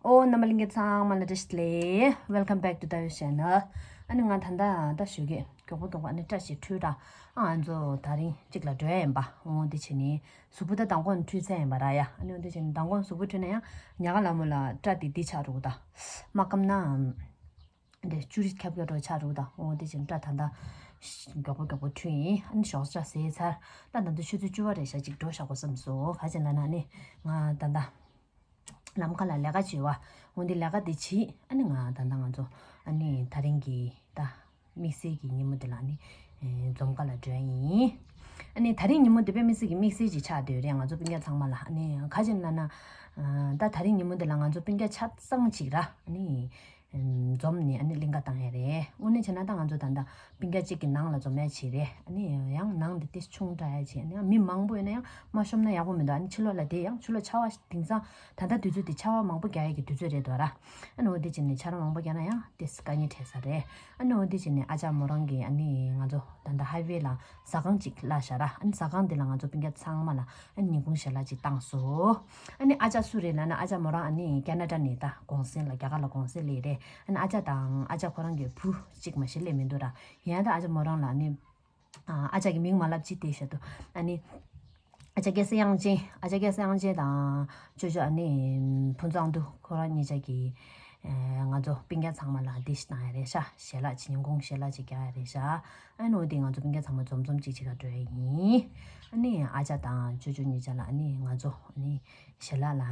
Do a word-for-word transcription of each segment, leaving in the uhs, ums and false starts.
ཨོ། རྣམ་པ་ལྷན་རྒྱས་ཚང་མ་ལ་བཀྲ་ཤིས་བདེ་ལེགས། Welcome back to Tayu channel. ཨ་ནི་ང་ད་ལྟ་ད་ཞུ་གི་མགྱོགས་པོ་མགྱོགས་པོ་ཨ་ནི་སྐྲ་ཞིག་འཁྲུད་ར། ཨ་ང་ཚོ་དེ་རིང་གཅིག་ལ་འགྲོ་ཡ་ཡིན་པ། འོ་འདི་བྱས་ནས་གཟུགས་པོ་ད་མདང་དགོང་འཁྲུད་ཚར་ཡིན་པ་ར་ཡ། ཨ་ནི་འོ་འདི་བྱས་ནས་མདང་དགོང་གཟུགས་པོ་འཁྲུད་ན་ཡང་ཉག་ག་ལ་མོ་ལ་སྐྲ་དེ་འདི་ཆགས་འགྲོ་གི་ད། མ་སྐམ་ན་འདི་ཅུ་རི་ཁྱབ་ཁྱབ་འགྲོ་ཆགས་འགྲོ་གི་ད། འོ་འདི་བྱས་ནས་སྐྲ་ད་ལྟ་མགྱོགས་པོ་མགྱོགས་པོ་འཁྲུད་ཡིན། ཨ་ནི་ཞོགས་ཇ་ཟས་ཚར། ད་ད་ལྟ་ཆུ་ཚོད་བཅུ་པ་རེད་ཤག་གཅིག་འགྲོ་བཞག་དགོས་བསམ་སོང་། ག་ཅི་ལབ་ན་ཨ་ནི་ང་ད་ལྟ་ལམ་ཁ་ལ་ལས་ཀ་བྱེད་པ། འོ་འདི་ལས་ཀ་དེ་བྱེད། ཨ་ནི་ང་ད་ལྟ་ང་ཚོ་ཨ་ནི་དེ་རིང་གི་ད་དམིགས་བསལ་གྱི་ཉིན་མོ་དེ་ལ་ཨ་ནི་ཨེ་འཛོམས་ག་ལ་འགྲོ་ཡ་ཡིན། ཨ་ནི་དེ་རིང་ཉིན་མོ་དེ་དཔེ་མི་སྲིད་ཀྱི་དམིགས་བསལ་ཅིག་ཆགས་བསྡད་ཡོད་རེད། ང་ཚོ་སྤུན་ཀྱག་ཚང་མ་ལ་ཨ་ནི་ག་ཅི་ལབ་ན། ཨ་ད་དེ་རིང་ཉིན་མོ་དེ་ལ་ང་ཚོ་སྤུན་ཀྱག་ཆ་ཚང་ཅིག་ར་ཨ་ནི་འཛོམས་ནས་ཨ་ནི་གླིང་ག་བཏང་ཡ་རེད། དངོས་གནས་བྱས་ན་ད་ང་ཚོ་ད་ལྟ་སྤུན་ཀྱག་གཅིག་གི་ནང་ལ་འཛོམས་ཡ་ཅིག་རེད། ཨ་ནི་ཡང་ནང་དེ་ཏིས་ཆུང་དྲགས་ཡ་ཅིག་ཨ་ནི་ཡང་མི་མང་པོ་ཡོད་ན་ཡང་མ་ཤོམ་ན་ཡག་པོ་མི་འདུག་ཨ་ནི་ཕྱི་ལོགས་ལ་དེ་ཡང་ཕྱི་ལོགས་ཆར་པ་དེང་སང་ད་ལྟ་དུས་ཚོད་དེ་ཆར་པ་མང་པོ་རྒྱག་ཡ་གི་དུས་ཚོད་རེད་འདུག་ར། ཨ་ནི་འོ་དེ་བྱས་ནས་ཆར་པ་མང་པོ་རྒྱག་ན་ཡང་ཏིས་དཀའ་ངལ་འཕྲད་ས་རེད། ཨ་ནི་འོ་དེ་བྱས་ནས་ཨ་ཅག་མོ་རང་གིས་ཨ་ནི་ང་ཚོ་ད་ལྟ་ཧའི་ཝེ་ལ་ཟ་ཁང་ཅིག་གླ་བཞག་ར། ཨ་ནི་ཟ་ཁང་དེ་ལ་ང་ཚོ་སྤུན་ཀྱག་ཚང་མ་ལ་ཨ་ནི་ཉིན་གུང་ཞལ་ལག་ཅིག་བཏང་སོང་། ཨ་ནི་ཨ་ཅག་སུ་རེད་ལབ་ན་ཨ་ཅག་མོ་རང་ཨ་ནི་ཁེ་ན་ཌ་ནས་ད་གུང་སེང་ལ་རྒྱ་གར་ལ་གུང་སེང་སླེབས་རེད། ཨ་ནི་ཨ་ཅག་དང་ཨ་ཅག་ཁོ་རང་གི་བུ་གཅིག་མ་གཞི་སླེབས་མི་འདུག་ར། ཡིན་ཡང་ད་ཨ་ཅག་མོ་རང་ལ་ཨ་ནི་ཨ་ཅག་གི་མིང་མ་ལབ་ཅིག་དེ་བཤད་དོ། ཨ་ནི་ཨ་ཅག་སྐལ་བཟང་དབྱངས་ཅན། ཨ་ཅག་སྐལ་བཟང་དབྱངས་ཅན་དང་ཅོ་ཅོ་ཨ་ནི་ཕུན་ཚོགས་དབང་འདུས་ཁོ་རང་གཉིས་ཆ་གིས་ཨ་ང་ཚོ་སྤུན་ཀྱག་ཚང་མ་ལ་ཌིཤ་བཏང་ཡ་རེད་ཤག་ཞལ་ལག་ཅིག་ཉིན་གུང་ཞལ་ལག་ཅིག་རྒྱག་ཡ་རེད་ཤག་ཨ་ནི་འོ་དེ་ང་ཚོ་སྤུན་ཀྱག་ཚང་མ་འཛོམས་འཛོམས་ཅིག་བྱེད་ག་འགྲོ་ཡ་ཡིན། ཨ་ནི་ཨ་ཅག་དང་ཅོ་ཅོ་གཉིས་ཆ་ལ་ཨ་ནི་ང་ཚོ་ཨ་ནི་ཞལ་ལག་ལ་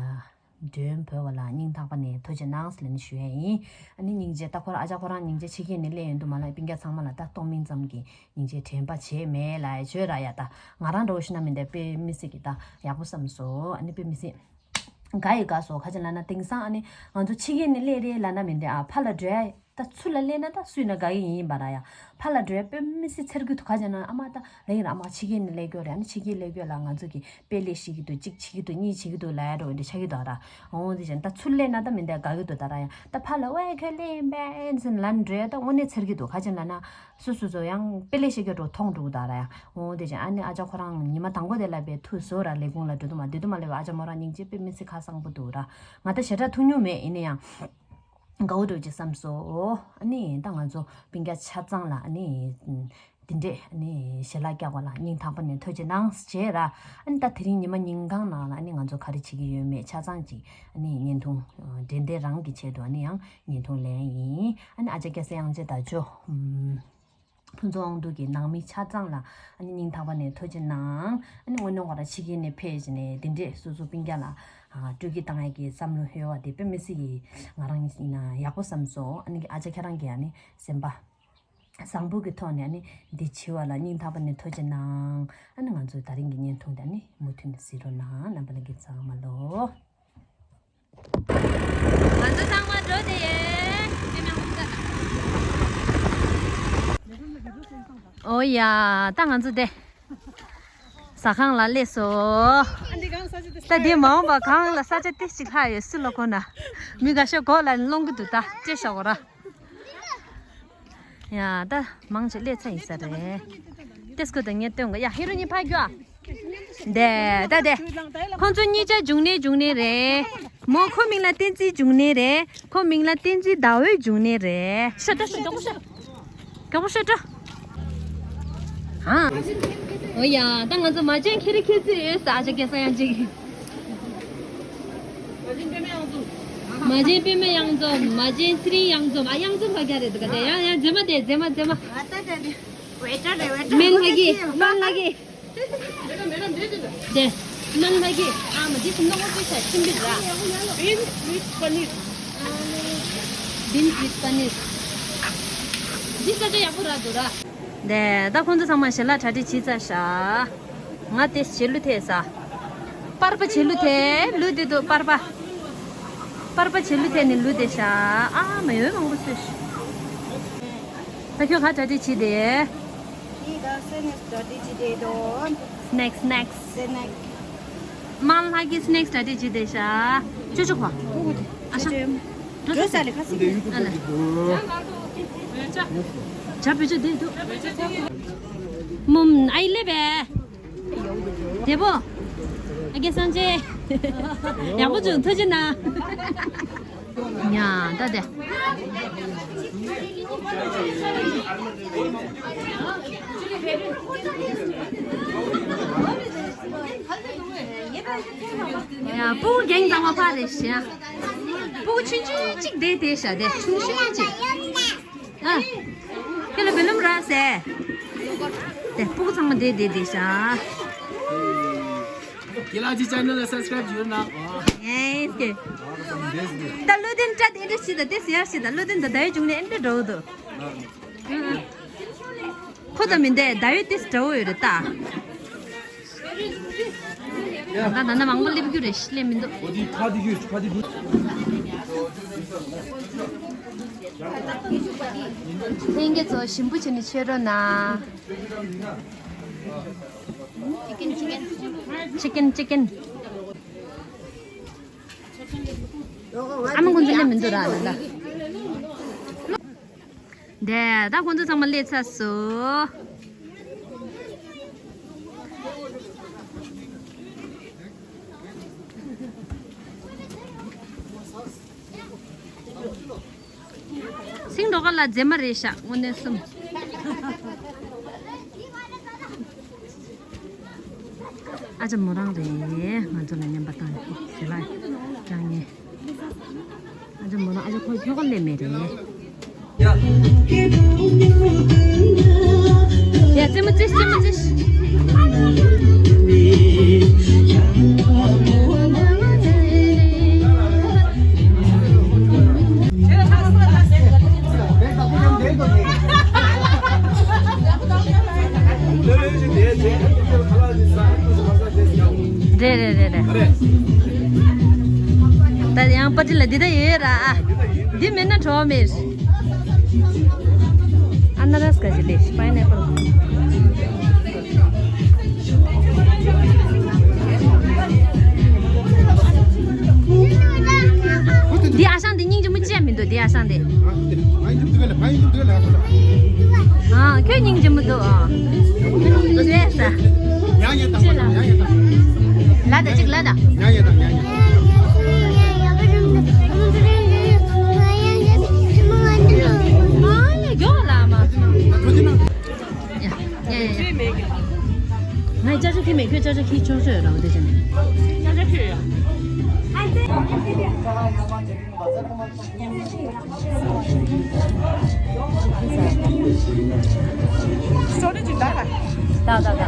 མགྲོན་འབོད་པ་ལ་སྙིང་ཐག་པ་ནས་ཐུགས་རྗེ་གནང་ཟེར་ནས་ཞུ་ཡ་ཡིན། ཨ་ནི་སྙིང་རྗེ། ད་ཁོ་རང་ཨ་ཅག་ཁོ་རང་སྙིང་རྗེ། ཕྱི་རྒྱལ་ནས་སླེབས་ཡོང་དུས་མ་ལ་སྤུན་ཀྱག་ཚང་མ་ལ་ད་གཏོང་མིན་ཙམ་གྱི་སྙིང་རྗེ་དྲན་པ་བྱས་མེད་ལ་བྱོས་ར་ཡ། ད་ང་རང་འདྲ་བོ་ཞིག་ན་མི་འདྲ་དཔེ་མི་སྲིད་ཀྱི་ད་ཡག་པོ་བསམ་སོང་། ཨ་ནི་དཔེ་མི་སྲིད་དགའ་ཡི་དགའ་སོང་། ག་ཅི་ལབ་ན་དེང་སང་ཨ་ནི་ང་ཚོ་ཕྱི་རྒྱལ་ནས་སླེབས་རེད་ལབ་ན་མི་འདྲ། ཨ་ཕར་ལ་འགྲོ་ཡ་ད་ཚུར་ལ་སླེབས་ན་ད་སུས་ན་དགའ་གི་ཡིན་པ་ར་ཡ། ཕར་ལ་འགྲོ་ཡ་དཔེ་མི་སྲིད་འཚེར་གི་འདུག་ག་ཅི་ལབ་ན་ཨ་མ་ད་ལེ་ཡིན་ར། ཨ་མ་ཕྱི་རྒྱལ་ནས་སླེབས་རྒྱུ་རེད། ཨ་ནི་ཕྱི་རྒྱལ་སླེབས་རྒྱུ་ལ་ང་ཚོ་གི་དཔེ་ལས་ཤེས་ཀྱི་འདུག་གཅིག་བྱེད་ཀྱི་འདུག་གཉིས་བྱེད་ཀྱི་འདུག་ལབ་ཡ་འདྲ་བོ་འདི་ཆགས་ཀྱི་འདུག་ར། འོ་འདི་བྱས་ད་ཚུར་སླེབས་ན་ད་མི་འདྲ་དགའ་གི་འདུག་ད་ར་ཡ། ད་ཕར་ལ་ཝེ་ཁོས་སླེབས་པས་ཟེར་ལབ་འགྲོ་ཡ་ད་དངོས་གནས་འཚེར་གི་འདུག་ག་ཅི་ལབ་ན་སོ་སོ་ཚོ་ཡང་དཔེ་ལས་ཤེས་ཀྱི་འདྲ་བོ་མཐོང་འགྲོ་གི་འདུག་ར་ཡ། འོ་འདི་བྱས་ཨ་ནི་ཨ་ཅག་ཁོ་རང་ཉི་མ་དང་པོ་དེ་ལ་བས་ཐུག་སོ་ར། ལས་ཁུངས་ལ་འགྲོ་དུས་མ་འདི་དུས་མ་ལས་བས་ཨ་ཅག་མོ་རང་སྙིང་རྗེ་དཔེ་མི་སྲིད་ཁ་གསང་པོ་འདུག་ར། ང་ད་ཞེ་དྲག་ཐུག་མྱོང་མེད། ཡིན་ན་ཡང་དགའ་བོ་འདྲ་བོ་ཅིག་བསམ་སོང་། ཨ་ནི་ད་ང་ཚོ་སྤུན་ཀྱག་ཆ་ཚང་ལ་ཨ་ནི་འདི་འདྲས་ཨ་ནི་ཞལ་ལག་བཀྱག་པ་ལ་སྙིང་ཐག་པ་ནས་ཐུགས་རྗེ་གནང་ཞེས་ར། ཨ་ནི་ད་དེ་རིང་ཉི་མ་ཉིན་གང་ནང་ལ་ཨ་ནི་ང་ཚོ་ག་རེ་བྱེད་ཀྱི་ཡོད་མེད་ཆ་ཚང་ཅིག་ཨ་ནི་བརྙན་ཐུང་འགྲན་བསྡུར་རང་གི་ཆེད་དུ་ཨ་ནི་ཡང་བརྙན་ཐུང་ལེན་ཡིན། ཨ་ནི་ཨ་ཅག་སྐལ་བཟང་དབྱངས་ཅན་དང་ཅོ། ཕུན་ཚོགས་དབང་འདུས་ཀྱི་ནང་མི་ཆ་ཚང་ལ་ཨ་ནི་སྙིང་ཐག་པ་ནས་ཐུགས་རྗེ་གནང་། ཨ་ནི་དངོས་གནས་ཁོ་རང་ཕྱི་རྒྱལ་ནས་ཕེབས་བྱས་ནས་འདི་འདྲས་སོ་སོ་སྤུན་ཀྱག་ལ་ཨ་སྤྲོ་སྐྱིད་བཏང་ཡས་ཀྱི་བསམ་བློ་ཡོད་པ་དེ་དཔེ་མི་སྲིད་ཀྱི་ང་རང་ཡིན་ན་ཡག་པོ་བསམ་སོང་། ཨ་ནི་ཨ་ཅག་ཁྱེད་རང་གིས་ཨ་ནི་སེམས་པ་བཟང་པོ་གི་ཐོག་ནས་ཨ་ནི་འདི་བྱས་པ་ལ་སྙིང་ཐག་པ་ནས་ཐུགས་རྗེ་གནང་། ཨ་ནི་ང་ཚོའི་དེ་རིང་གི་བརྙན་ཐུང་དེ་ཨ་ནི་མུ་མཐུད་ནས་གཟིགས་རོགས་གནང་། རྣམ་པ་ལྷན་རྒྱས་ཚང་མ་ལོ། ང་ཚོ་ཚང་མ་འགྲོ་བསྡད་ཡོད། ཀྲེ་མེ་ཧོང་ཀ། ཨོ་ཡ། ད་ང་ཚོ་དེ་ཟ་ཁང་ལ་སླེབས་སོང་། ད་དེ་མ་འོངས་པ་གང་ལ་ས་ཆ་ཏི་ཞིག་ལྷག་ཡོད་སུ་ལ་གོ་ན། མི་འགའ་ཤས་གོ་ལ་སློང་གི་འདུག་ད་ཅེས་ཤོག་གོ་ར། ཡ་ད་མང་ཆེ་སླེབས་ཚར་ཡིན་ས་རེད། ཏེ་སྐུ་དང་ངས་སྟོན་གོ། ཡ་ཧེ་རོ་གཉིས་ཕར་རྒྱོགས་ཨ། དེ་ད་དེ། ཁོང་ཚོ་གཉིས་ཆ་འབྱུང་གནས་འབྱུང་གནས་རེད། མོ་ཁོ་མིང་ལ་བསྟན་འཛིན་འབྱུང་གནས་རེད། ཁོ་མིང་ལ་བསྟན་འཛིན་ཟླ་འོད་འབྱུང་གནས་རེད། ཤ་ཏོ་ཤ་ཏོ་ཤ། ག་པོ་ཤ་ཏོ། ཨ། ཨོ་ཡ་ད་ང་ཚོ་མ་བྱན་ཁྱེར་ཁྱེར་ཚུལ་ཡོད་ས་ཨ་ཅག་སྐལ་བཟང་དབྱངས་ཅན། མ་བྱན་པད་མ་གཡང་འཛོམས། མ་བྱན་ཚེ་རིང་གཡང་འཛོམས། ཨ་གཡང་འཛོམས་ཕ་ག་རེད་འདུག་ག་དེ་ཡང་ཡང་མཛེས་མ་དེ་མཛེས་མ་མཛེས་མ། ཝེ་ཊར་རེད། ཝེ་ཊར། སྨན་ལྷ་གི། སྨན་ལྷ་གི། དེ། སྨན་ལྷ་གི། ཨ་མ་འདི་ཚོ་ནང་ལོགས་ཤ་ཤིང་བི་ར། Beans with paneer. Beans with paneer. འདི་ས་ཆ་ཡག་པོ་རག་འདུག་ར། དེ་ད་ཁོང་ཚོ་ཚང་མ་ཞལ་ལག་གྲ་སྒྲིག་བྱས་ཚར་ཤག་ང་དེ་བྱེད་ལུགས་ཐེ་ས། པར་པ་བྱེད་ལུགས་ཐེ་ལུགས་དེ་འདུག་པར་པ། པར་པ་བྱེད་ལུགས་ཐེ་ནས་ལུགས་དེ་ཤག་ཨ་མ་ཡོད་མང་པོ་བཟོས་ཤག་ད་ཁྱོད་ག་གྲ་སྒྲིག་བྱས་དེ། ངས་ད་སེ་ནེག་གྲ་སྒྲིག་བྱས་དེ་དོ། སེ་ནེག་སེ་ནེག་སེ་ནེག་སྨན་ལྷ་གི་སེ་ནེག་གྲ་སྒྲིག་བྱས་དེ་ཤག་ཅོ་ཅོ་ཁོ། ཨ་ཤ། འགྲོ་ས་ལས་ཁ་སི། ཨ་ལ། ཇ་བེད་སྤྱོད་དེ་འདུག་མོམ་ཨ་ཡི་ལེ་བེ། དེ་པོ། ཨ་རྒན་སངས་རྒྱས། ཡག་པོ་བྱུང་ཐུགས་རྗེ་གནང་། ཡ་ད་དེ། ཡ་སྤུ་གུ་རྒན་གཙང་མ་ཕར་རེད་ཤག་སྤུ་གུ་ཆུང་ཆུང་གཅིག་དེ་དེ་ཤག་དེ་ཆུང་ཆུང་གཅིག་ཨ། ཁྱེད་ལ་བུ་ལུམ་ར་ཟེར། དེ་སྤུ་གུ་ཚང་མ་དེ་དེ་དེ་ཤག་ཁྱེད་ལ་ཅི་ཆེ་ནལ་ལ་སབ་སི་ཀ་རེབ་ཞུ་རོགས་གནང་། ཡེས་ཀྱེ། ད་བློ་ལྡན་སྐྲ་དེ་འདྲ་ཞིག་དང་དེ་ཟེར་ཡག་ཞིག་དང་བློ་ལྡན་ད་ད་ཡོད་བྱུང་ནས་འདྲ་འགྲོ་འདུག་ཁོ་ད་མིན་དེ་ད་ཡོད་དེ་འདྲ་བོ་ཡོད་རེད་ད། ད་ད་ན་མང་པོ་སླེབས་རྒྱུ་རེད་ཤི་སླེབས་མི་འདུག་འོ་དེ་ཁ་དེ་རྒྱུ་ཁ་དེ་རྒྱུ། ལྷན་རྒྱས་ཚོ་ཞིམ་པོ་བྱས་ནས་མཆོད་རོགས་གནང་། ཅི་ཀེན་ཅི་ཀེན། ཨ་མ་ཁོང་ཚོ་སླེབས་མི་འདུག་ར་ལ་ལ། འདས་ད་ཁོང་ཚོ་ཚང་མ་སླེབས་ཚར་སོང་། སིང་འགྲོ་ག་ལ་མཛེས་མ་རེད་ཤག་དངོས་གནས་གསུམ། ཨ་ཅག་མོ་རང་རེད། ང་ཚོ་ལ་བརྙན་པར་བཏང་ཞེ་ལ་དྲང་ངེས། ཨ་ཅག་མོ་རང་ཨ་ཅག་ཁོ་ཁྱོ་ག་སླེབས་མེད་རེད། ཡ་རྩེད་མོ་རྩེ་རྩེད་མོ་རྩེ། རེད་རེད་རེད་རེད། ད་ཡང་པ་ཏི་ལ་འདི་ད་ཡོད་ར། འདི་མེད་ན་བྲོ་བ་མེད། ཨ་ན་ར་སི་ག་ཅི་ལེ་པའི་ནེ་པལ། འདི་ཨ་ཞང་འདི་སྙིང་རྗེ་མོ་ཅི་ཡང་མི་འདུག་འདི་ཨ་ཞང་འདི། ཨ་ཁྱོད་སྙིང་རྗེ་མོ་འདུག་ཨ་ཁྱོད་སྙིང་རྗེ་ས། ལ་ད་ཅིག་ལ་ད། ཡ་ཡ་ཡ། ང་ཅ་ཅ་ཁི་མེད་ཁྱོད་ཅ་ཅ་ཁི་ཆོག་ཤོས་རང་དེ་ཅན། ཅ་ཅ་ཁི་ཡོད། ད་ད་ད།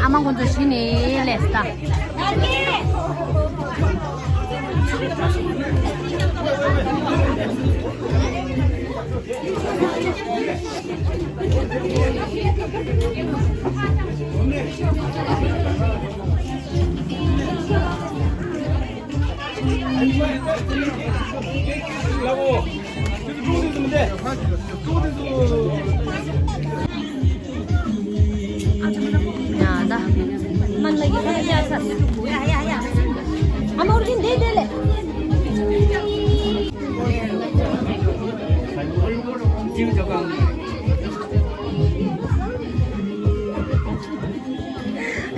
ཨ་མ་ཁོང་ཚོ་གཞི་ནས་སླེབས་ད། ཡ་ད། མ་ལ་ཡི་ཡ་ཡ་ས། ཡ་ཡ་ཡ། ཨ་མ་འོར་གིན་དེ་དེ་ལེ།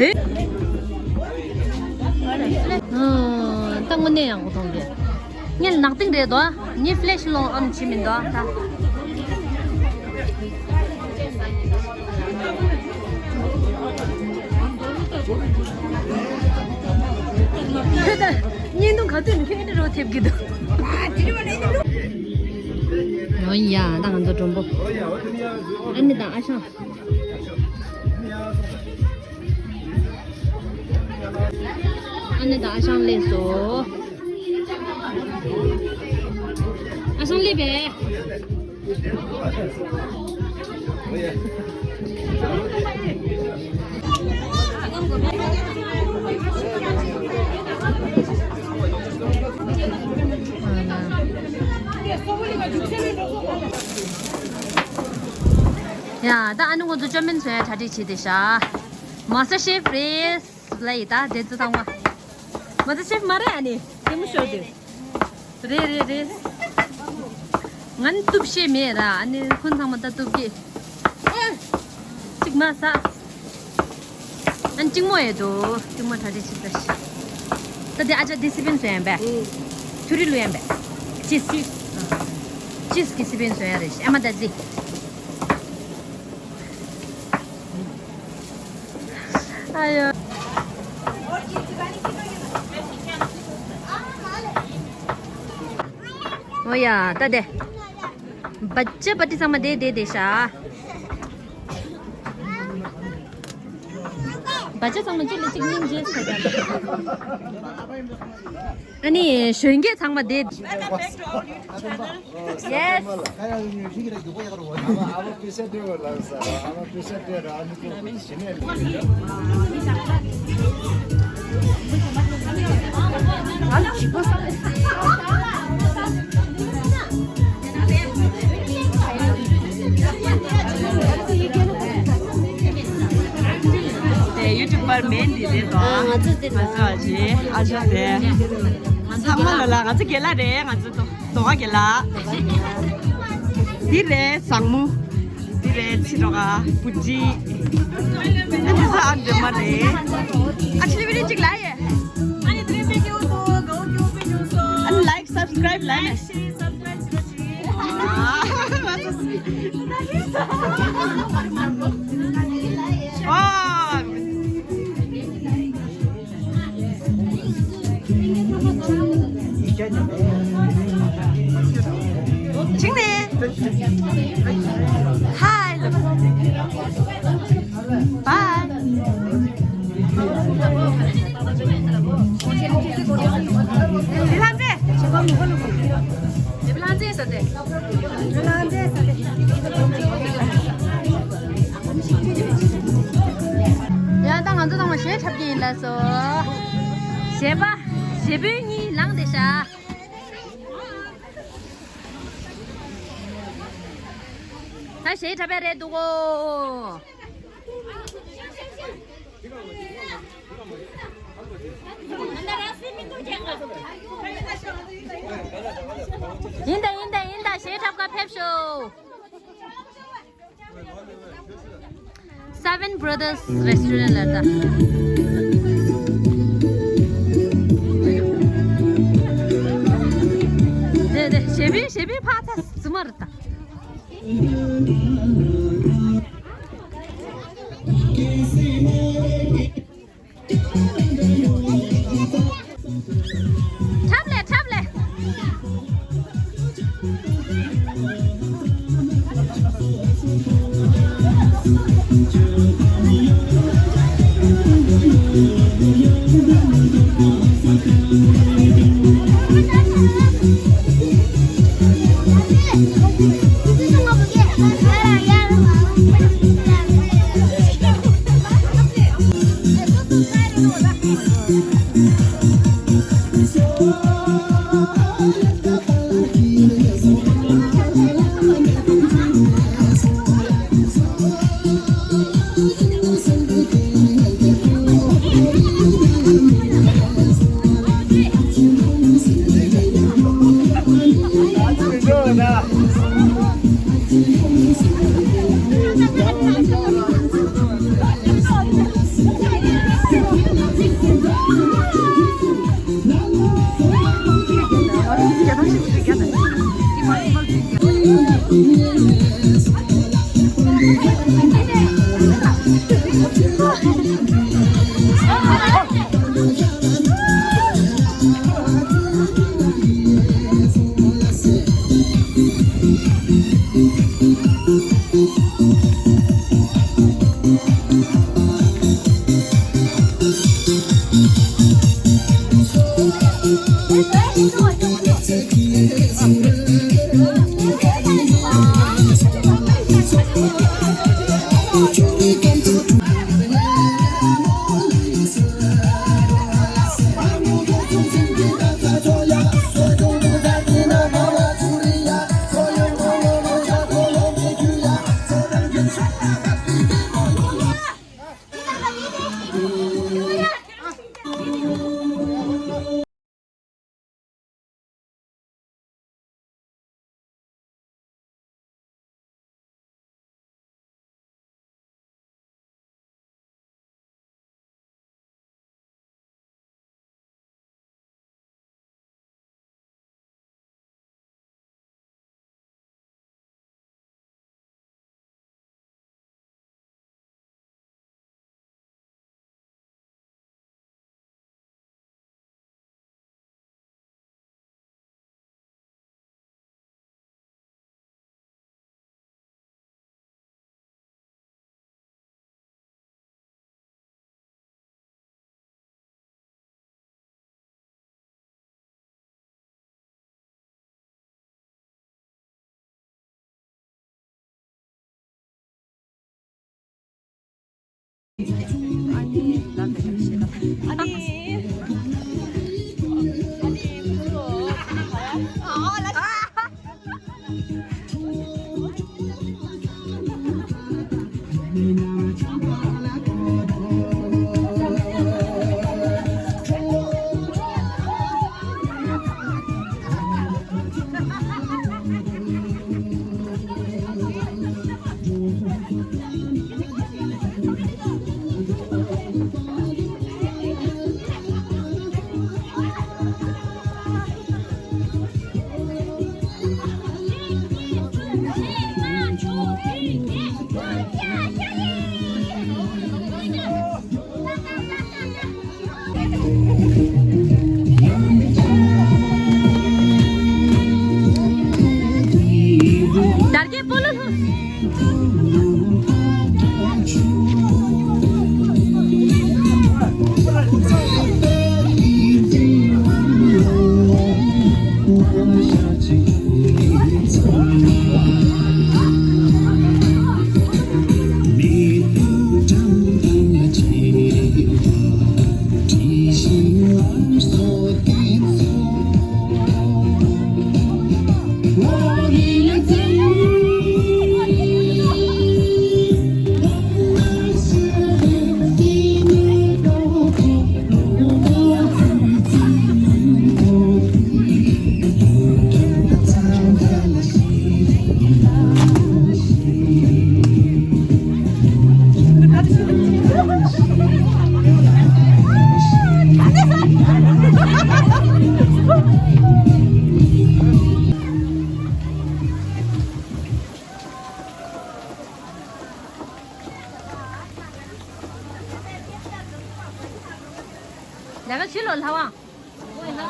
ཨེ། ད་དངོས་གནས་ཡག་པོ་མཐོང་གི། ངས་ནག་ཏིང་རེད་དོ། ངས་ཕི་ལེ་ཤི་ལོང་ཨོན་བྱེད་མི་འདུག་ད། ཁྱོད་ད་བརྙན་ཐུང་ག་ཚོད་ནས་ཁྱོད་ཨེ་འདྲ་རོ་ཐེབས་ཀྱི་འདུག་ཨོ་ཡ་ད་ང་ཚོ་མགྲོན་པོ། ཨ་ནི་དང་ཨ་ཞང་། ཨ་ནི་དང་ཨ་ཞང་སླེབས་སོ། ཨ་ཞང་སླེབས་པས། ཡ་ད་ཨ་ནི་ང་ཚོ་ཅོ་མིན་ཚོ་ཡ་གྲ་སྒྲིག་བྱེད་དེ་ཤག་མ་སྟར་ཤེཕ་རེད་ལ་ཡི་ད་དེ་ཚོ་ཚང་མ། མ་སྟར་ཤེཕ་མ་རེད་ཨ་ནི་དེ་མོ་ཤོར་དུས། རེད་རེད་རེད། ང་ནི་གཏུབ་ཤེས་མེད་ར་ཨ་ནི་ཁོང་ཚང་མ་ད་གཏུབ་ཀྱི། གཅིག་མ་ཟ། ཨ་ནི་གཅིག་མོ་ཡོད་དོ་གཅིག་མོ་གྲ་སྒྲིག་བྱེད་ད་ཤི། ད་ དེ་ཨ་ཅག་དེ་སི་པན་བཟོ་ཡན་པས། ཐུ་རི་ལུ་ཡན་པས། ཅིས། ཅིས་གི་སི་པན་བཟོ་ཡ་རེད། ཨ་མ་ད་ཟི། ཨ་ཡོ། ཨོ་ཡ་ད་དེ། བ་ཅ་བ་ཏི་ཚང་མ་དེ་དེ་དེ་ཤ། བ་ཅ་ཚང་མ་གཅིག་ལ་གཅིག་སྙིང་རྗེ་ཟེར་ཀྱང་། ཨ་ནི་གཞོན་སྐྱེས་ཚང་མ་དེ། Yes. དེ་ཡུ་ཊུབ་པར་མེན་འདི་རེད་དོ། ཨ། ང་ཚོ་དེ་ང་ཚོ་ཨ་ཅེ་ཨ་ཅག་དེ། ཚང་མ་ལ་ལ་ང་ཚོ་རྒན་ལགས་རེད། ང་ཚོ་དོ་དོ་ག་རྒན་ལགས། འདི་རེད་བཟང་མོ། འདི་རེད་ཚེ་རོགས་ཨ་བུ་ཅི། ཨ་འདི་ཚ་ཨ་འདི་མ་རེད། ཨ་ཆི་ལི་བི་རི་གཅིག་ལ་ཡེ། ཨ་ནི་ལའིཀ་སབ་སི་ཀ་རའིབ་ལ་ནས། Hi. Bye. ཡང་ད་ང་ཚོ་ཚང་མ་གཞས་འཁྲབ་ཀྱི་ཡིན་ལགས་སོ། གཞས་པ་གཞས་པའི་གཉིས་ལངས་བསྡད་ཤག་ད་གཞས་འཁྲབ་པ་རེད་འདུག་གོ། ཡིན་ད་ཡིན་ད་ཡིན་ད། གཞས་འཁྲབ་ག་ཕེབས་ཤོག Seven Brothers Restaurant ལ་ད། དེ་དེ་གཞས་པའི་གཞས་པའི་ཕ་ཚ་ཟི་མ་རེད་ད། འཁྲབ་ལེ་འཁྲབ་ལེ། ཨ་ནི་ལབ་པའི་ཞེ་ད། ཨ་ནི། ཨ་ནི་ཁོ་ཚོ་ཨ་ལ། དར་རྒྱས་སྤོ་ལོ་ལྷུང་། ལས་ཀ་ཕྱི་ལོགས་ལྷ་དབང་།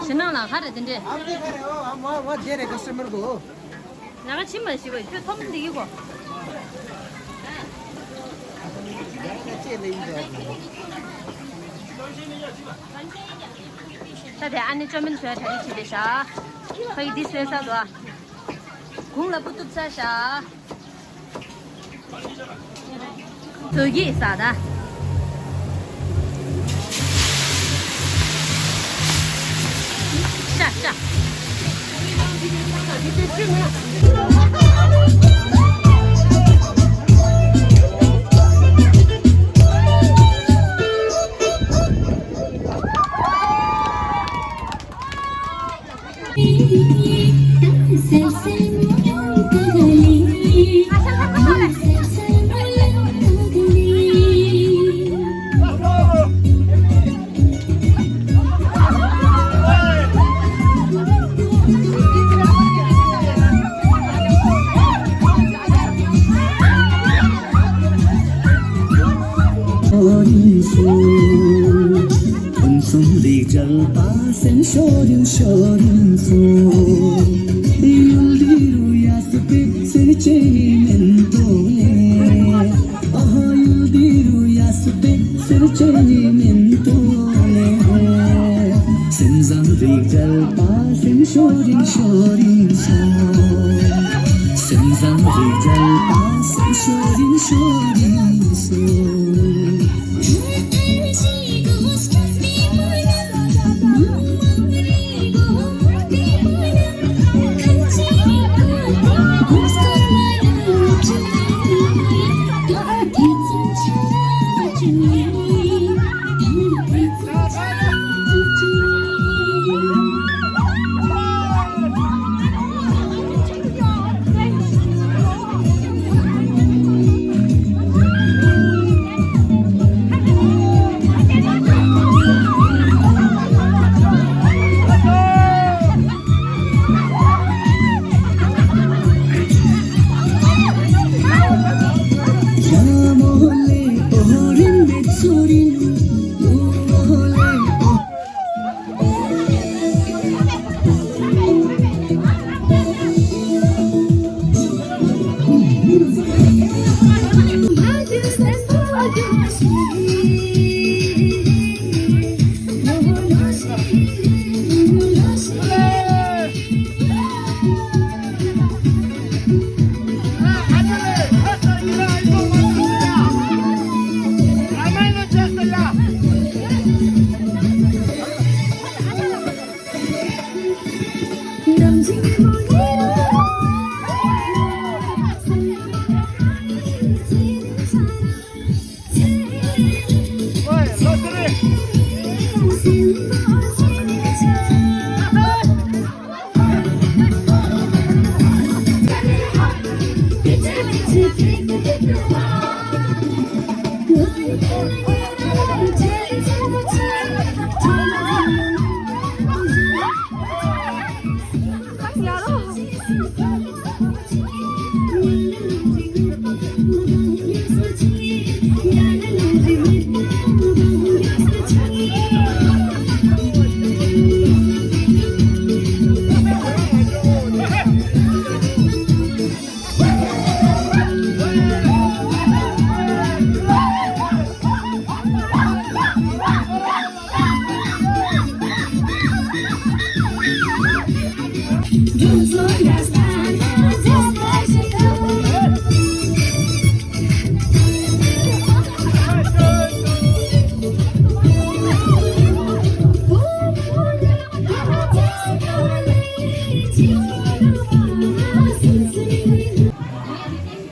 ཕྱི་ནང་ལ་ག་རེ་དེ་འདྲས། ཨ་མ་ག་རེ་ཨོ་ཨ་མ་བ་དེ་རེ་ཀ་སི་ཊ་མར་གོ། ལས་ཀ་ཕྱི་མ་ཞིག་གོ་ཁྱོད་ཐོབ་མི་འདི་གི་གོ། ད་དེ་ཨ་ནི་ཅོ་མིན་ཚོའི་གྲ་སྒྲིག་བྱེད་དེ་བཞག་ཁ་ཡི་འདི་བཟོས་ས་འདུག་ཨ། གུང་ལ་པུ་ཏུབ་ས་བཞག་དོ་གི་ས་ད། ཤ་ཤ། ཕུན་སུམ་རིགས་རྒྱལ་པ་སེང་ཤོ་རིང་ཤོ་རིང་སུ། ཡུལ་འདི་རུ་ཡ་སི་པེ་སེར་ཆེན་མེན་ཏོ་ལེ། ཨོ་ཡུལ་འདི་རུ་ཡ་སི་པེ་སེར་ཆེན་མེན་ཏོ་ལེ། སེམས་བཟང་རིགས་རྒྱལ་པ་སེང་ཤོ་རིང་ཤོ་རིང་སོ། སེམས་བཟང་རིགས་རྒྱལ་པ་སེང་ཤོ་རིང་ཤོ་རིང་སོ།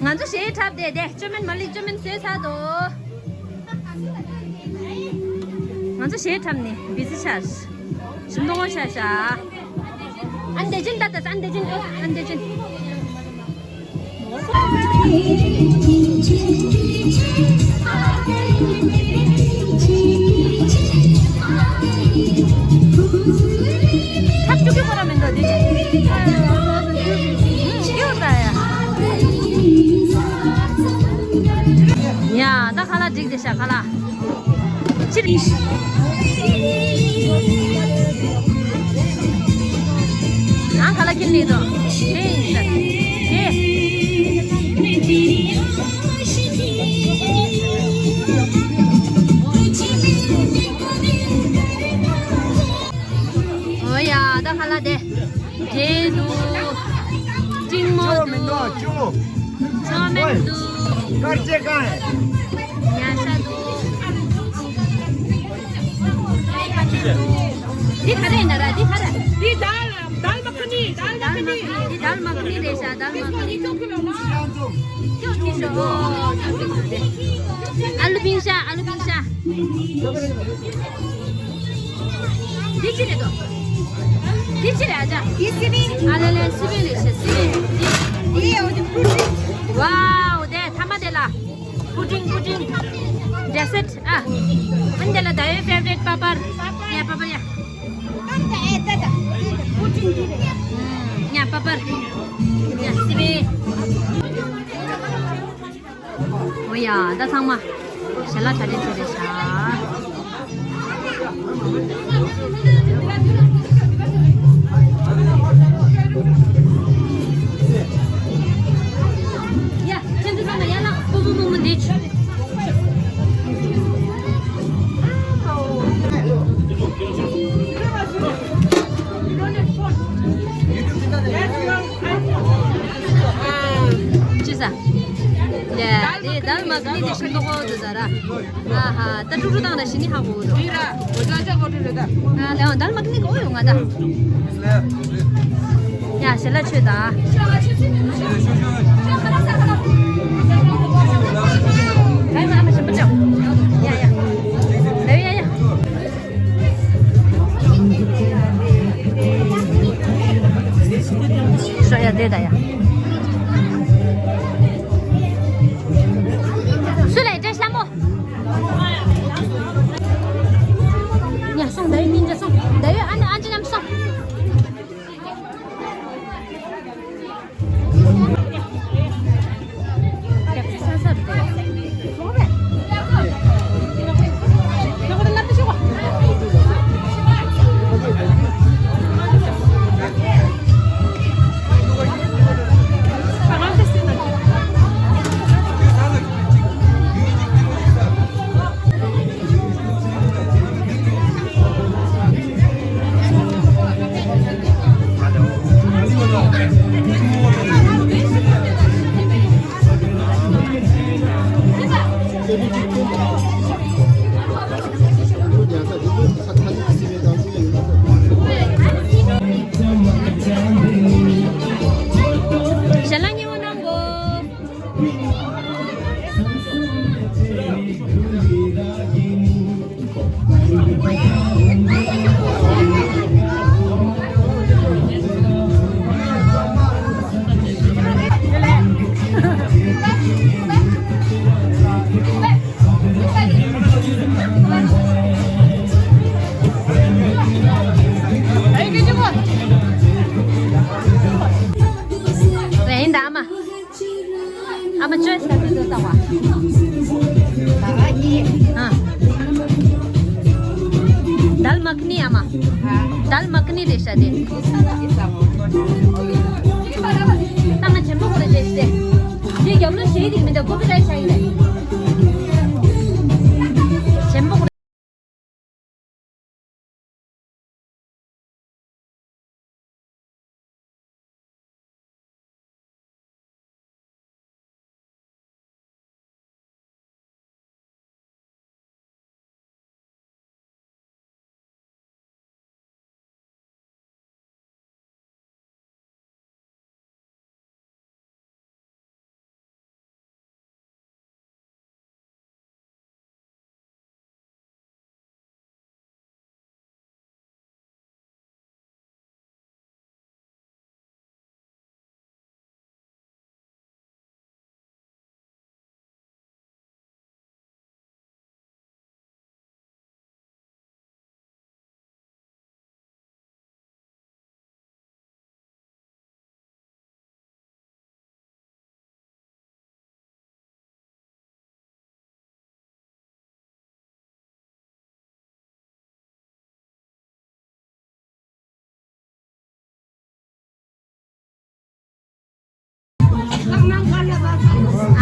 ང་ཚོ་གཞས་འཁྲབ་བསྡད་དེ་ཅོ་མིན་མ་ལི་ཅོ་མིན་བཟོས་ཚར་འདུག་ང་ཚོ་གཞས་འཁྲབ་ནས་བི་སི་ཆགས། ཞིམ་མདོག་ཆགས་ཤག་ཨན་དེ་ཅིན་ད་ད་ཨན་དེ་ཅིན་ཨན་དེ་ཅིན། ཁ་བཅུག་གི་ཁོ་ར་མི་འདུག་དེ་ཅི། ཡ་ད་ཁ་ལག་འགྲིག་དེ་ཤ་ཁ་ལག་ཕྱིར། ཨང་ཁ་ལག་ཁྱེར་ནས་དོ། ཧེ་ཡིན་ས། ཧེ། ཨོ་ཡ་ད་ཁ་ལག་དེ། འབྲས་འདུག་སྤྲིན་མོ་འདུག་ཆོ་མེན་འདུག་དཀར་ཆེ་གང་ཡིན། ཉ་ཤ་འདུག་འདི་ག་རེ་ཡིན་ན་ར་འདི་ག་རེ། འདི་དཱལ་དཱལ་མ་ཁ་ནི་དཱལ་མ་ཁ་ནི། འདི་དཱལ་མ་ཁ་ནི་རེད་ཤག་དཱལ་མ་ཁ་ནི། ཨ་ལུ་པིང་ཤ་ཨ་ལུ་པིང་ཤ། འདི་ཅི་རེད་དོ། འདི་ཅི་རེད་ཨ་ཅག་འདི་སི་པན། ཨ་ལེ་ལེ་སི་པན་རེད་ཤག་སི་པན། འདི་འདི་འོ་འདི་པུ་ཌིང་། ཝའོ་དེ་ཐ་མ་དེ་ལ། པུ་ཌིང་པུ་ཌིང་། ཌེ་སརཊ་ཨ། ཨ་ནི་དེ་ལ་ད་ཡོད་ཕེ་ཝ་རི་ཊི་པ་པར། ཡ་པ་པར་ཡ། པུ་ཌིང་འདི་རེད། ཡ་པ་པར། ཡ་སི་པན། འོ་ཡ་ད་ཚང་མ་ཞལ་ལག་གྲ་སྒྲིག་བྱས་རེད་ཤག་ཡ་ཁྱེད་ཚོ་ཚང་མ་ཡར་ལངས། སྤོ་བོ་རྨོ་མོ་འདི་ཆུ། ཅི་ས། ལེ། དེ་དཱལ་མ་ཁ་ནི་དེ་ཤིན་ཏུ་གོ་འདུག་ཟ་ར། ཨ་ཧ། ད་ཀྲུ་ཀྲུ་དང་ར་ཤི་ནི་ཧ་གོ་འདུག་ཨ་ལེ། དཱལ་མ་ཁ་ནི་གོ་ཡོང་ང་ད། ཡ་ཞལ་ལག་མཆོད་ད། ཨ་མ་ཨ་མ་ཞིམ་པོ་ཅོ། ཡ་ཡ། ལེ་ཡ་ཡ། ཤོ་ཡ་དེ་ད་ཡ། སུ་ལ་ཡི་བཀྲ་ཤིས་ལྷ་མོ། ཉ་སོང་ད་ཡོད་སྙིང་རྗེ་སོང་ད་ཡོད། ཨ་ནི་ཨ་ཅི་ནམ་སོང་། རེད་ད་ཨ་མ། ཨ་མ་ཅོས་ད་དུ་དུ་ད་བ། ཨ། dal मखनी ཨ་མ། dal मखनी རེད་ཤག་དེ། ད་ང་ཆེན་པོ་ཁོ་རེ་བྱས་ཤི་དེ། དེ་རྒྱབ་ལོ་ཞེ་དེ་མི་འདུག་ཀོ་པི་རའེ་ཊི་ཆགས་ཀྱི་རེད། ཆེན་པོ་ཁོ་རེ།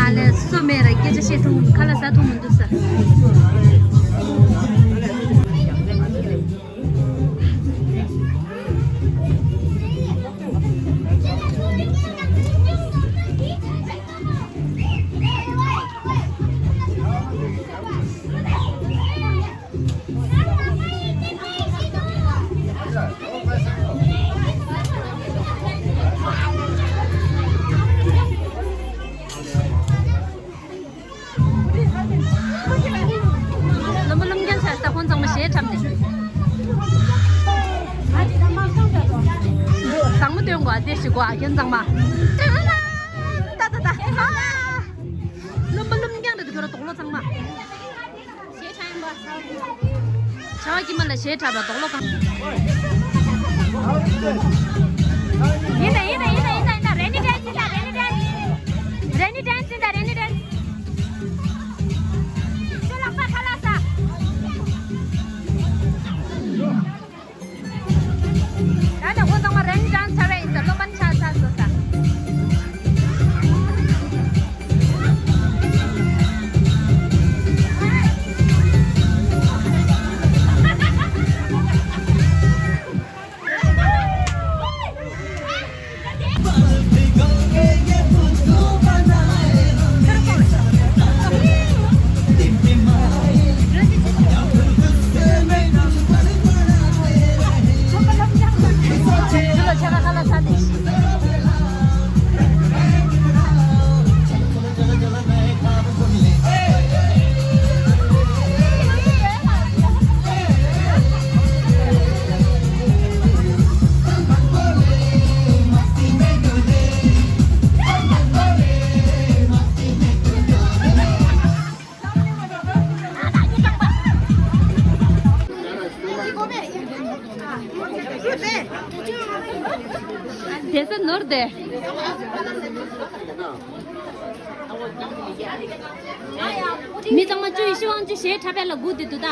ཨ་ལས་སོ་མེ་ར་སྐད་ཆ་བཤད་ཐུང་ཁ་ལག་ཟ་ཐུང་མི་འདུག་ས། བློན་པོ་བློན་རྒན་ཆགས་ས་ཁོང་ཚང་མ་ཞལ་འཁྲབ་ནས། བཟང་མོ་སྟོན་དགོས་ཨ་དེ་ཞིག་གོ་ཨ་རྒན་ཚང་མ། ཏ་ཏ་ཏ། ཨ། བློན་པོ་བློན་རྒན་རེད་དོ་ཁྱོད་ར་དོག་ལོ་ཚང་མ། ཞལ་འཁྲབ་ཡིན་པ། ཆ་བ་ཀྱི་མ་ལ་ཞལ་འཁྲབ་ལ་དོག་ལོ་གང་། ཡིན་ད་ཡིན་ད་ཡིན་ད་ཡིན་ད་ཡིན་ད། རེ་ནི་ཌན་སི་ཡིན་ད། རེ་ནི་ཌན་སི། རེ་ནི་ཌན་སི་ཡིན་ད། རེ་ནི་ཌན་སི། ཁྱོད་ལག་པ་ཁ་ལག་ཟ། ད་ནི་ཁོང་ཚང་མ་རེ་ནི་ཌན་སི་ཆགས་པ་ཡིན་ད། སློབ་མ་ཆགས་ཚར་སོང་ད། དེ་ས་ནོར་དེ། མི་ཚང་མ་ཅོ་ཡེ་ཤེས་དབང་ཅོ་ཞལ་འཁྲབ་པ་ལ་སྒུག་བསྡད་འདུག་ད།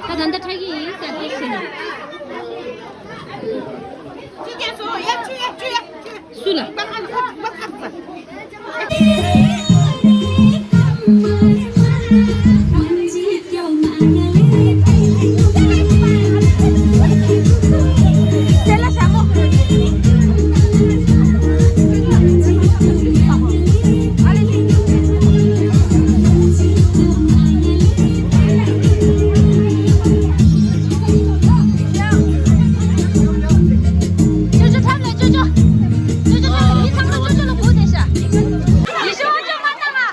ད་ད་ལྟ་ཁྲ་གི་ཡིན་ཟེར་དེ་ཞིག་ནས། སུ་ལ། ཅོ་ཅོ་ཐབས་ལ་ཅོ་ཅོ། ཅོ་ཅོ་ཐབས་ལ་མི་ཚང་མ་ཅོ་ཅོ་ལ་སྒུག་བསྡད་ཤག་ཡེ་ཤེས་དབང་ཕྱུག་མ་བཏང་ང་།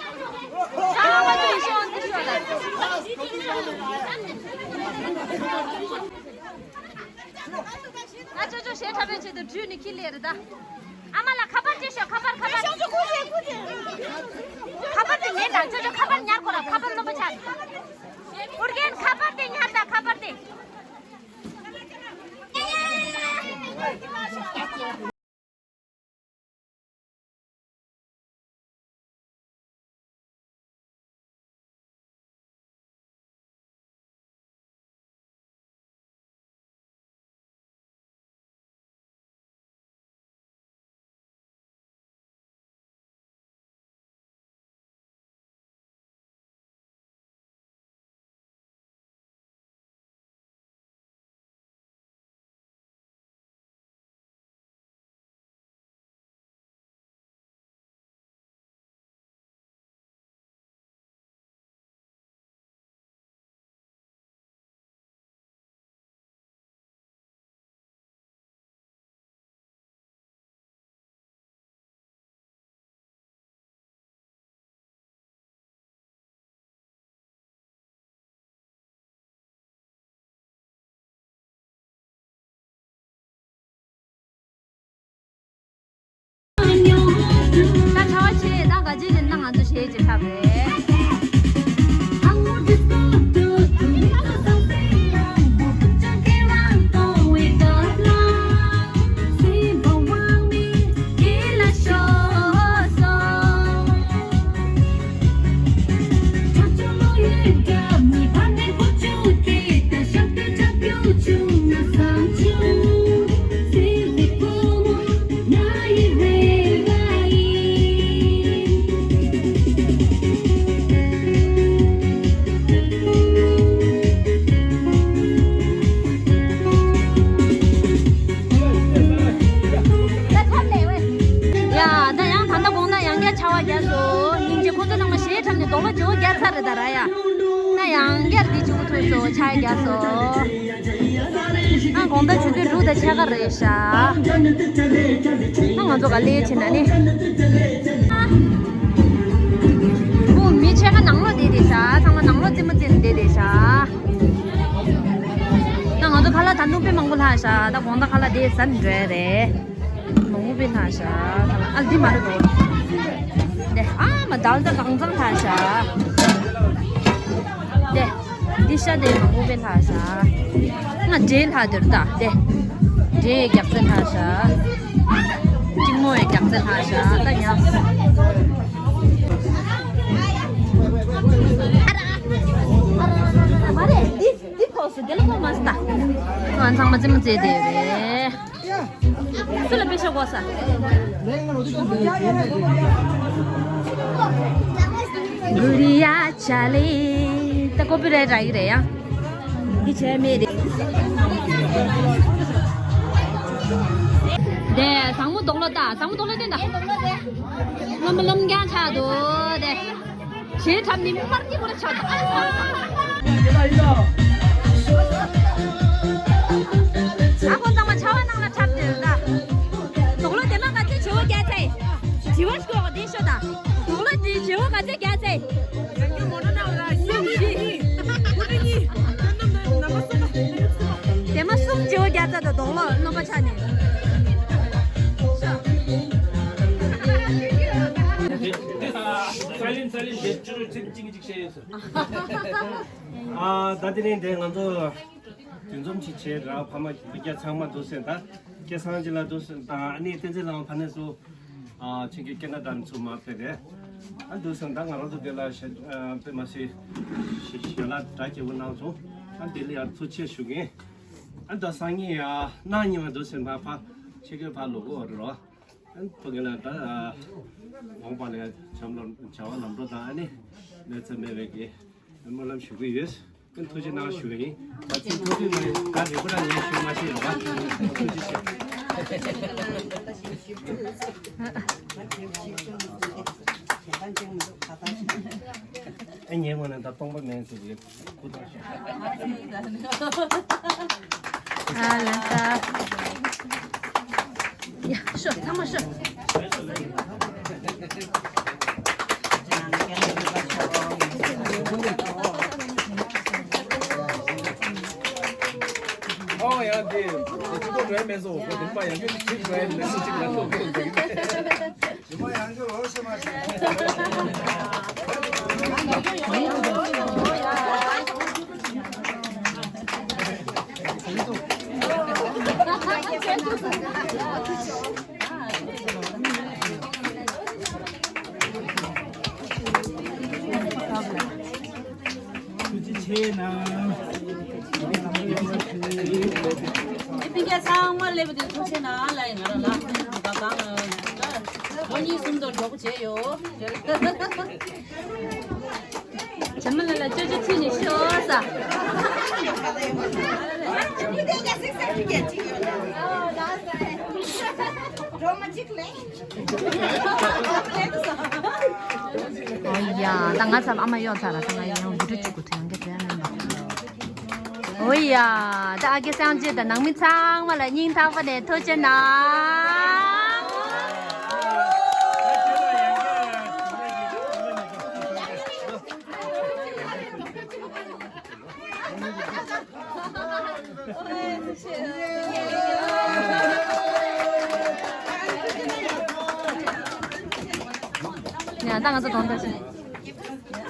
ཚང་མ་ཅོ་ཡེ་ཤེས་དབང་ཕྱུག་ཤོག་ལ། ང་ཅོ་ཅོ་ཞལ་འཁྲབ་པའི་ཆེད་དུ་བྲུས་ནས་ཁྱི་ལས་རེད་ད། ཨ་མ་ལ་ཁ་པར་ཅིག་ཤོག་ཁ་པར་ཁ་པར། ཨོ་རྒྱན་ཁ་པར་དེ་ཉར་ད་ཁ་པར་དེ། ད་ཆར་པ་ཆེ་ད་ག་ཅི་ལེན་ན་ང་ཚོ་ཞེས་ཅིག་འཁྲབ་རེད། ཡ། ད་ཡང་ད་ལྟ་དགོང་དག་ཡང་བསྐྱར་ཆར་པ་བརྒྱབ་སོང་། སྙིང་རྗེ། ཁོ་ཚོ་ཚང་མ་གཞས་འཁྲབ་ནས་རྡོག་ལོ་བརྗེ་པོ་བརྒྱབ་ཚར་རེད་ད་ར་ཡ། ད་ཡང་བསྐྱར་འདི་བྱུང་ཐུབ་སོང་། ཆར་པ་བརྒྱབ་སོང་། ཨ་དགོང་དག་ཆུ་ཚོད་དྲུག་དང་ཕྱེད་ཀ་རེད་ཤག་ཨ་ང་ཚོ་ག་ལེ་ཕྱིན་ན་ནི། ཁོ་མི་ཕྱེད་ཀ་ནང་ལོགས་བསྡད་བསྡད་ཤག་ཚང་མ་ནང་ལོགས་རྩེད་མོ་རྩེ་ནས་བསྡད་བསྡད་ཤག་ད་ང་ཚོ་ཁ་ལག་ད་དུང་དཔེ་མང་པོ་ལྷག་ཤག་ད་དགོང་དག་ཁ་ལག་དེ་ཟ་ནས་འགྲོ་ཡ་རེད། མང་པོ་དཔེ་ལྷག་ཤག་ཁ་ལག་ཨ་འདི་མ་རེད་དོ། དེ་ཨ་མ་དལ་ད་གང་ཚང་ལྷག་ཤག་དེ་འདི་ཤ་དེ་མང་པོ་དཔེ་ལྷག་ཤག་ང་འབྲས་ལྷག་དེ་རེད་ད། དེ་འབྲས་རྒྱག་རྩེ་ལྷག་ཤག་ཀྲིང་མོ་ཡི་རྒྱག་རྩེ་ལྷག་ཤག་ད་ཉག་མ་རེད་འདི། འདི་ཕོག་སོང་། དེ་ལ་ཕོག་མ་སོང་ད། ང་ཚང་མ་རྩེད་མོ་རྩེ་བསྡད་ཡོད་རེད། སུ་ལ་པེ་ཤ་དགོས་ས། གུ་རི་ཡ་ཆ་ལེ། ད་ཀོ་པི་རའེ་ཊི་རག་གི་རེད་ཡ། འདི་བྱས་མེད་རེད། དེ་བཟང་མོ་རྡོག་ལོ་ད། བཟང་མོ་རྡོག་ལོ་སྟོན་ད། རློན་པ་རློན་རྐྱང་ཆགས་འདུག་དེ། གཞས་འཁྲབ་ནི་མར་གྱི་མོ་ལ་ཆགས་འདུག་ཨ་ཁོ་ཚང་མ་ཆར་པ་ནང་ལ་འཁྲབ་བསྡད་ཡོད་ད། རྡོག་ལོ་དེ་མ་ག་ཚོད་བྱེ་བ་བརྒྱབ་ཚེ། བྱེ་བ་ཤོག་དེ་ཤོག་ད། རྡོག་ལོ་དེ་བྱེ་བ་ག་ཚོད་བརྒྱབ་ཚེ། གསུམ་བཞི། དེ་མ་གསུམ་བྱེ་བ་བརྒྱབ་ཚར་ད་རྡོག་ལོ་རློན་པ་ཆགས་ནས། ཨ་ད་དེ་རིང་འདི་ང་ཚོ་འདུ་འཛོམས་ཅིག་བྱས་ར་ཕ་མ་བུ་རྒྱ་ཚང་མ་འདུག་སེ་ད་སྐལ་བཟང་ཅིག་ལ་འདུག་སེ་ད་ཨ་ནི་བསྟན་འཛིན་ལགས་ཕ་ནས་སུ་ཨ་ཆེན་གྱི་ཀེ་ན་ཌ་ནས་ཚུར་མར་ཕེབས་རེད། ཨ་འདུག་སེ་ད་ང་རང་ཚོ་འདི་ལ་ཞེ་དཔེ་མ་སྲིད་ཞལ་ལག་འདྲ་སྐྱིད་པོ་གནང་སོང་། ཨ་འདི་ལ་ཡང་ཐུགས་རྗེ་ཆེ་ཞུ་གིན། ཨ་ད་སང་ཉིན་ཡ་གནངས་ཉིན་མ་འདུག་སེ་ཕ་ཕ་ཆེན་གྱི་ཕ་ལོག་གོ་རེད་རོ། ཨ་ཕ་གི་ལ་ད་འོངས་པ་ལ་བྱམས་ལ་བྱ་བ་ལམ་འགྲོ་དང་ཨ་ནི་གནས་ཚུལ་མེད་པའི་གི་སྨོན་ལམ་ཞུ་གི་ཡོད། ཐུགས་རྗེ་གནང་ཞུ་ཡིན། ད་ཅིག་ཐུགས་རྗེ་གནང་ཡིན། ད་རེ་སྐུལ་ར་ཡིན་ཞུ་མ་ཤེས་རོགས། ཐུགས་རྗེ་ཆེ། ཨ་ཉེ་ངོ་ནས་ད་སྟོང་པ་མེད་ཟེར་གི་སྐུ་ཐོག་ཤོག་ཨ་ལ་ད། ཡ་ཤོག་ཚང་མ་ཤོག་ཨོ་ཡང་དེ་དེ་གཅིག་པོ་རེད་མེད་སོ་གོ་དེ་པ་ཡང་གཅིག་རེད་མེད་སོ་གཅིག་ལ་ཐུག་གི་འདུག་གི་རེད། ཞི་མ་ཡང་འགྱུར་རོ་ཞེས་མ་ཞུ། ཨ་ལ་ད། ཐུགས་རྗེ་ཆེ་གནང་། ཨེ་སྤུན་ཀྱག་ཚང་མ་སླེབས་པ་དེ་ཐུགས་རྗེ་གནང་ལ་ཡིན། ང་རང་ལ་གང་ལོ་གཉིས་གསུམ་དུ་མགྱོགས་པོ་བྱས་ཡོད། ཇ་མ་ལ་ལ་ཅོ་ཅོ་ཁྲིད་ནས་ཤོག་ས། འགྲོ་མ་གཅིག་ལས། ཨོ་ཡ། ད་ང་ཚབ་ཨ་མ་གཡོག་ཚར་ར། ད་ང་ཡང་བུ་ཕྲུག་གཅིག་གུ་ཐུག་ཡང་གི་དོན་མིན་པ། ཨོ་ཡ། ད་ཨ་ཀེ་སངས་རྒྱས་དང་ནང་མི་ཚང་མ་ལ་སྙིང་ཐག་པ་ནས་ཐུགས་རྗེ་གནང་། ཡ། ད་ང་ཚོ་གང་འདྲ་ཞིག་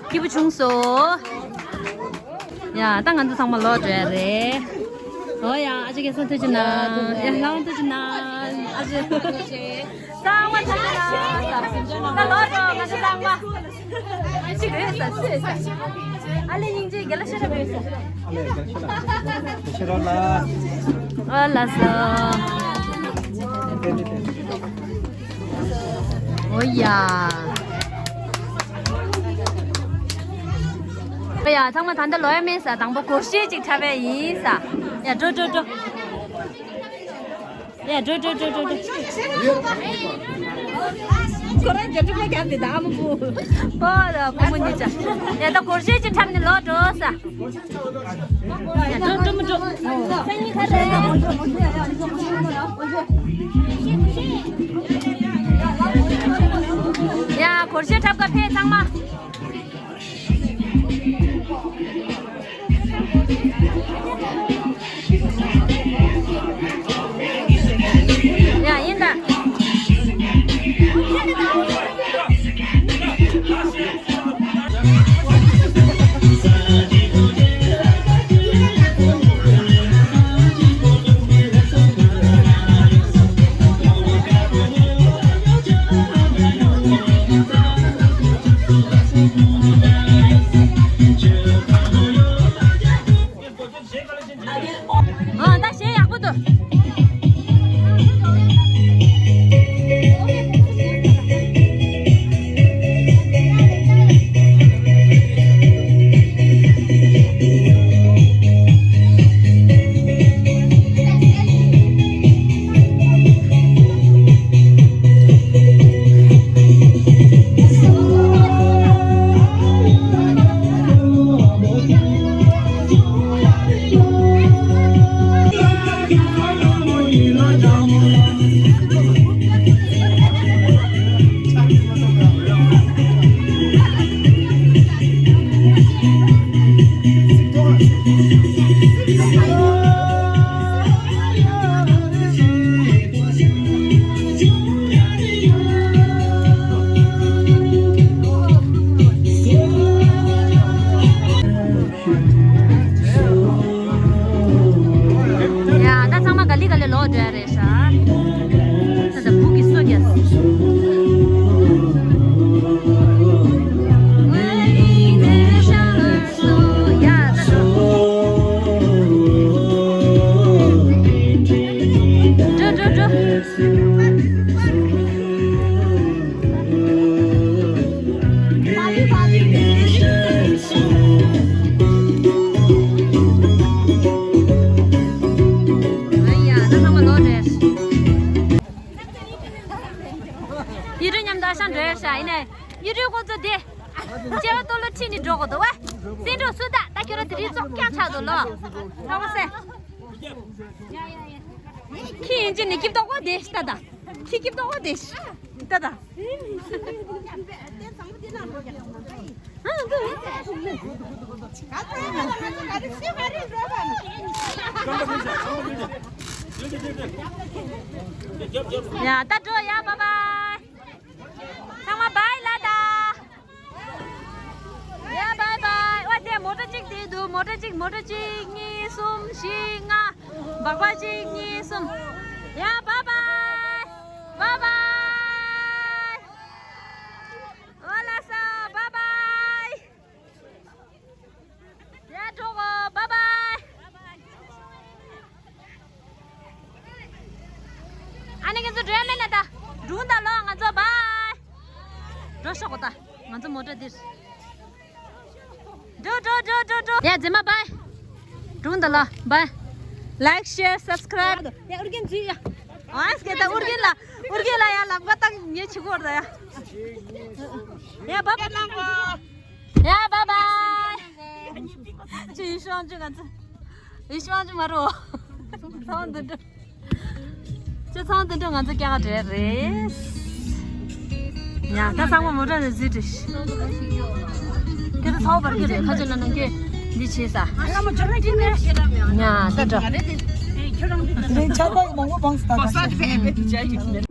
སྐྱིད་པོ་བྱུང་སོང་། ཡ། ད་ང་ཚོ་ཚང་མ་ལོག་འགྲོ་ཡ་རེད། ཨོ་ཡ། ཨ་ཅེ་སྐལ་བཟང་ཐུགས་རྗེ་གནང་། ཡ། ལགས་ཐུགས་རྗེ་གནང་། ཨ་ཅེ། ཚང་མ་ཐུགས་རྗེ་གནང་། ད་ལོག་འགྲོ། ང་ཚོ་ཚང་མ། ཨ་ཅེ་རེད་ས་སུ་རེད་ས། ཨ་ལེ་སྙིང་རྗེ་རྒན་ལགས་ཤེས་རབ་རེད་ས། ཨ་ལེ་རྒན་ཤེས་རབ། ཤེས་རབ་ལགས། ཨོ་ལགས་སོ། ཨོ་ཡ། ཨོ་ཡ། ཚང་མ་ད་ལྟ་ལོག་ཡ་མེད་ས། དང་པོ་སྒོར་གཞས་ཅིག་འཁྲབ་པ་ཡིན་ས། ཡ། འགྲོ་འགྲོ་འགྲོ། ཡ། འགྲོ་འགྲོ་འགྲོ་འགྲོ་འགྲོ། ཁོ་རང་རྒྱབ་ཕྱོགས་ལ་རྒྱབ་དེ་ད་ཨ་མ་བུ། ཨོ་ད་བུ་མོ་གཉིས་ཆ། ཡ། ད་སྒོར་གཞས་ཅིག་འཁྲབ་ནས་ལོག་འགྲོ་ས། ཡ། འགྲོ་འགྲོ་མི་འགྲོ། སང་ཉིན་ག་རེ། ཡ། སྒོར་གཞས་འཁྲབ་ག་ཕེབས་ཚང་མ། ཡ། ཡིན་ད། ཨ། ད་གཞས་ཡག་པོ་འདུག་ཡ། ད་ཚང་མ་ག་ལེ་ག་ལེ་ལོག་འགྲོ་ཡ་རེད་ཤག་ད་ལྟ་བུ་གི་སོ་རྒྱག་འགྲོ་འགྲོ་འགྲོ། ཡ། ད་ཚང་མ་ལོག་འགྲོ། ཡིད་རུ་མཉམ་དུ་ཨ་ཞང་འགྲོ་ཡ་ཤག་ཡིན་ནའི་ཡིད་རུ་ཁོ་ཚོ་དེ་སྐྱེ་བ་ཏོ་ལོ་ཁྲིད་ནས་འགྲོ་དགོས་འདུག་བ། སེང་འབྲུག་སུ་ད་ད་ཁྱོད་རང་དེ་རིང་ཙོག་རྐྱང་ཆགས་འདུག་ལོ། ཧ་གོ་སེ། ཁྱི་ཡིན་གཅིག་ནི་སྐྱིབས་ཏོག་པོ་དེ་ལྟ་ད། ཁྱི་སྐྱིབས་ཏོག་པོ་དེ་ལྟ་ད། ཡ་ད་འགྲོ་ཡ། བཱའི་བཱའི། ཚང་མ་བཱའི་ལབ་ད། ཡ་བཱའི་བཱའི། ཨོ་དེ་མོ་ཊ་གཅིག་དེ་འདུག་མོ་ཊ་གཅིག་མོ་ཊ་གཅིག་གཉིས་གསུམ་བཞི་ལྔ། སྦག་སྦག་གཅིག་གཉིས་གསུམ། ཡ་བཱའི་བཱའི། བཱའི་བཱའི། ཨོ་ལགས་སོ། བཱའི་བཱའི། ཡ་གྲོགས་པོ། བཱའི་བཱའི། ཨ་ནི་ང་ཚོ་འགྲོ་ཡ་མེད་ན་ད། སྒྲུང་ད་ལོ། ང་ཚོ་བཱའི། འགྲོ་ཤོག་གོ་ད། ང་ཚོ་མོ་ཊ་འདིར། འགྲོ་འགྲོ་འགྲོ་འགྲོ་འགྲོ། ཡ་རྗེས་མ་བཱའི། སྒྲུང་ད་ལོ་བཱའི། Like, share, subscribe. ཡ་ཨུར་རྒྱན་འཛུལ་ཡ། ཨ་སྐད་ད་ཨུར་རྒྱན་ལ། ཨུར་རྒྱན་ལ་ཡ་ལམ་ཁ་བཏང་ངས་ཆུ་གོར་ད་ཡ། ཡ་བཱའི་བཱའི། ཡ་བཱའི་བཱའི། ཅི་ཡིན་ཤོང་ཅུ་ང་ཚོ། ཡིན་ཤོང་ཅུ་མ་རོ། ཚང་འདི་འདྲ། ཅི་ཚང་འདི་འདྲ་ང་ཚོ་སྐྱ་ག་བྲེལ་རེད། ཡ་ད་ཚང་མ་མོ་ཊ་ནས་གཟིགས་དྲི། ཁྱེད་ཚོ་ཚང་བར་གི་རེད། ཁ་ཅིག་ལ་ནང་གི་འདི་བྱས་ས། ཡ་ད་འགྲོ། ཆར་པ་མང་པོ་བངས་སུ་ད་ག་ཤེས།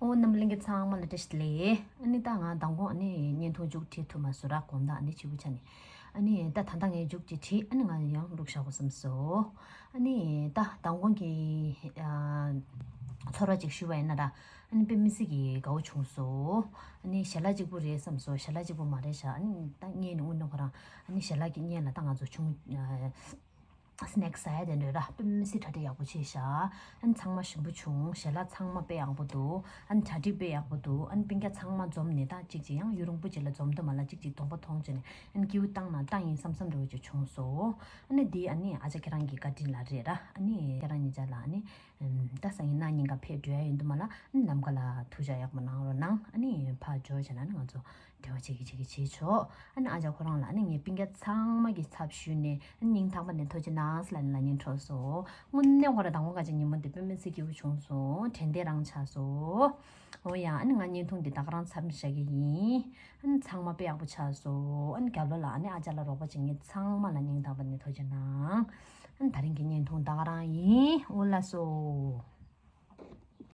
ཨོ་རྣམ་པ་ལྷན་རྒྱས་ཚང་མ་ལ་བཀྲ་ཤིས་བདེ་ལེགས། ཨ་ནི་ད་ང་མདང་དགོང་ཨ་ནི་བརྙན་ཐུང་མཇུག་བསྒྲིལ་ཐུབ་མ་སོང་ར། དགོང་དག་ཨ་ནི་ཕྱི་པོ་ཆ་ནས། ཨ་ནི་ད་ད་ལྟ་ངས་མཇུག་ཅིག་བསྒྲིལ། ཨ་ནི་ང་ཡང་བླུགས་བཞག་དགོས་བསམ་སོང་། ཨ་ནི་ད་མདང་དགོང་གི་ཨ་ཚོར་བ་ཅིག་ཞུ་བ་ཡིན་ན་ར། ཨ་ནི་དཔེ་མི་སྲིད་ཀྱི་དགའ་བོ་བྱུང་སོང་། ཨ་ནི་ཞལ་ལག་གཅིག་པུ་རེད་བསམ་སོང་། ཞལ་ལག་གཅིག་པུ་མ་རེད་ཤག་ཨ་ནི་ད་བརྙན་ནི་དངོས་གནས་ཁོ་རང་ཨ་ནི་ཞལ་ལག་གི་བརྙན་ལ་ད་ང་ཚོ་ཆུང་ཨ། སི་ནེག་ཟ་ཡ་དེ་འདྲ་ར་དཔེ་མི་སྲིད་གྲ་སྒྲིག་ཡག་པོ་བྱས་ཤག་ཨ་ནི་ཚང་མ་ཞིམ་པོ་བྱུང་། ཞལ་ལག་ཚང་མ་དཔེ་ཡག་པོ་འདུག་ཨ་ནི་གྲ་སྒྲིག་དཔེ་ཡག་པོ་འདུག་ཨ་ནི་སྤུན་ཀྱག་ཚང་མ་འཛོམས་ནས་ད་གཅིག་གཅིག་ཡང་ཡུན་རིང་པོ་ཅིག་ལ་འཛོམས་འདུག་མ་ལ་གཅིག་གཅིག་གདོང་པ་མཐོང་བྱས་ནས་ཨ་ནི་སྐྱིད་པོ་བཏང་ན་བཏང་ཡིན་བསམ་བསམ་འདྲ་བོ་ཅིག་བྱུང་སོང་། ཨ་ནི་འདི་ཨ་ནི་ཨ་ཅག་ཁྱེད་རང་གི་བཀའ་དྲིན་ལ་རེད་ར། ཨ་ནི་ཁྱེད་རང་གཉིས་ཆ་ལ་ཨ་ནི་ད་སང་ཉིན་གནངས་ཉིན་ཀ་ཕེབས་འགྲོ་ཡ་ཡིན་འདུག་མ་ལ། ཨ་ནི་ནམ་མཁའ་ལ་ཐུགས་ཅག་ཡག་པོ་གནང་རོགས་གནང་། ཨ་ནི་ཕར་འབྱོར་བྱས་ན་ཨ་ནི་ང་ཚོ་འབྲེལ་བ་བྱེད་ཀྱི་བྱེད་ཀྱི་བྱེད་ཆོག་ཨ་ནི་ཨ་ཅག་ཁོ་རང་ལ་ཨ་ནི་ངའི་སྤུན་ཀྱག་ཚང་མ་གི་ཚབ་ཞུས་ནས་ཨ་ནི་སྙིང་ཐག་པ་ནས་ཐུགས་རྗེ་གནང་ཟེར་ལབ་ནས་ལབ་སྙིང་བྲོ་སོང་། དངོས་གནས་ཁོ་རང་དང་པོ་ཁ་ཅིག་ཉིན་མོ་འདི་དཔེ་མི་སྲིད་སྐྱིད་པོ་བྱུང་སོང་། དྲན་རྟེན་རང་ཆགས་སོང་། འོ་ཡ་ཨ་ནི་ང་བརྙན་ཐུང་འདི་ད་ག་རང་མཚམས་བཞག་གི་ཡིན། ཨ་ནི་ཚང་མ་དཔེ་ཡག་པོ་ཆགས་སོང་། ཨ་ནི་རྒྱབ་ལོགས་ལ་ཨ་ནི་ཨ་ཅག་ལ་རོགས་པ་བྱེད་མཁན་ཚང་མ་ལ་སྙིང་ཐག་པ་ནས་ཐུགས་རྗེ་གནང་། ཨ་ནི་ད་རིང་གི་བརྙན་ཐུང་ད་ག་རང་ཡིན། འོ་ལགས་སོ།